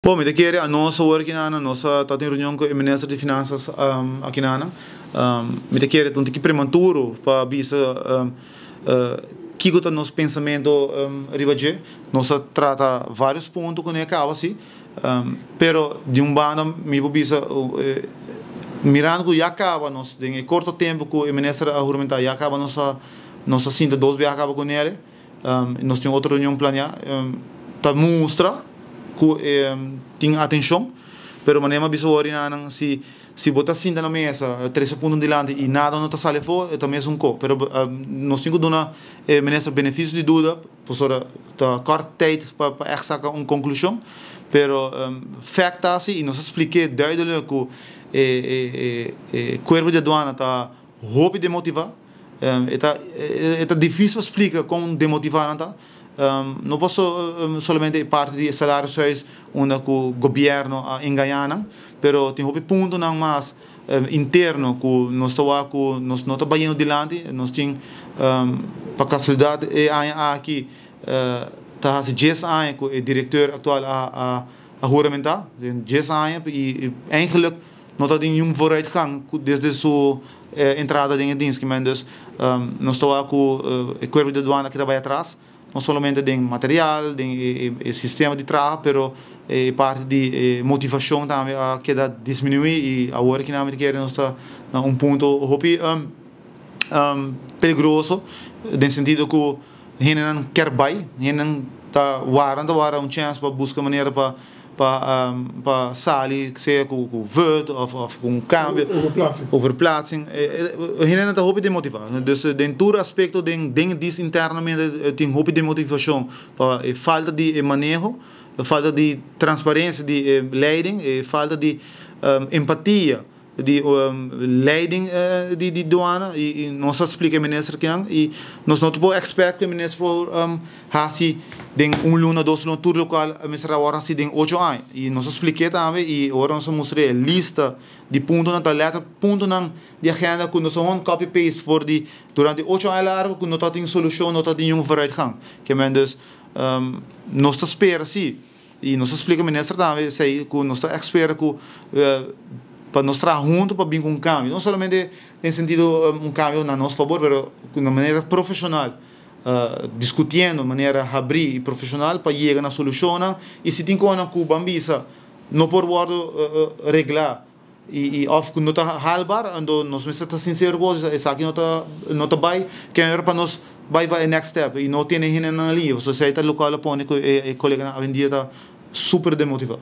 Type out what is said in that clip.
Bon, mi ta kere nos awor aki nan, nos ta tin reunion ku e minister di Finanzas aki nan. Mi ta kere ta un tiki prematuro pa bisa kiko ta nos pensamentu riba dje. Nos a trata varios punto ku no a kaba si, pero di un banda mi por bisa, mirando ku ya kaba nos den e korto tempu ku e minister a huramentá, ya kaba nos a sinta dos biaha kaba ku nel. Nos tin otro reunion planeá, ta mustra ku tin atenshon, pero manera mi a bisa wor nan, si si bo ta sinta na mesa trese punto dilanti i nada no ta sali afó, e ta mesun ko. Pero nos tin ku duna e minister benefisio di duda, pasobra ta kòrt tijd pa pa ègt saka un konklushon, pero fèkt ta si i nos a splik'é duidelik ku e e e kuerpo di aduana ta hopi demotivá. E ta e ta difícil pa splika kon demotivá nan ta. No por solamente e parti di e salarishuis unda ku gobièrnu a engañá nan, pero tin hopi puntonan mas interno ku nos ta wak ku nos no ta bayendo dilanti. Nos tin pa kasualidat e aña aki ta hasi dies aña ku e direkteur aktual a a huramentá, 10 aña, i eigenlijk no ta tin niun vooruitgang desde su entrada den e dienst. Dus nos ta wak ku e kuerpo di aduana ta bai atras, no solamente den material, den e sistema di traha, pero e parti di motivashon tambe a keda disminuí, i awor ku nan kere nos ta na un punto hopi peligroso, den sentido ku hendenan kier bai, hendenan ta warda un chèns pa buska manera pa sali, sea ku VUT òf ku un kambio. Overplaatsing. Overplaatsing. Hendenan ta hopi demotivá. Dus den tur aspekto den dienst internamente tin hopi demotivashon pa e falta di maneho, falta di transparensia di leiding, falta di empatia di leiding di douane, i nos a splika e minister ku i nos no por expect ku e minister por hasi den un luna, 2 luna tur lokual minister awor hasi den 8 aña. I nos a splik'é tambe, i ora nos a mustra e lista di puntonan, ta letterlijk puntonan di agenda ku nos a copy paste for di durante 8 aña largu ku no tin solushon, no tin un vooruitgang. Ke men dus nos ta spera si, i nos a splika minister tambe esei, ku nos ta spera ku pa nos traha huntu pa bin ku un kambio, no solamente den sentido un kambio na nos fabor, pero di un manera profeshonal, diskutiendo manera habrí i profeshonal pa yega na solushon. I si tin kos ku ban bisa no por wòrdu reglá i òf no ta haalbaar, anto nos mester ta sinsero ku esaki no ta bai ke pa nos bai pa e next step i no tene hende na liña, so esei ta lokual a pone ku e koleganan awendia ta super demotivá.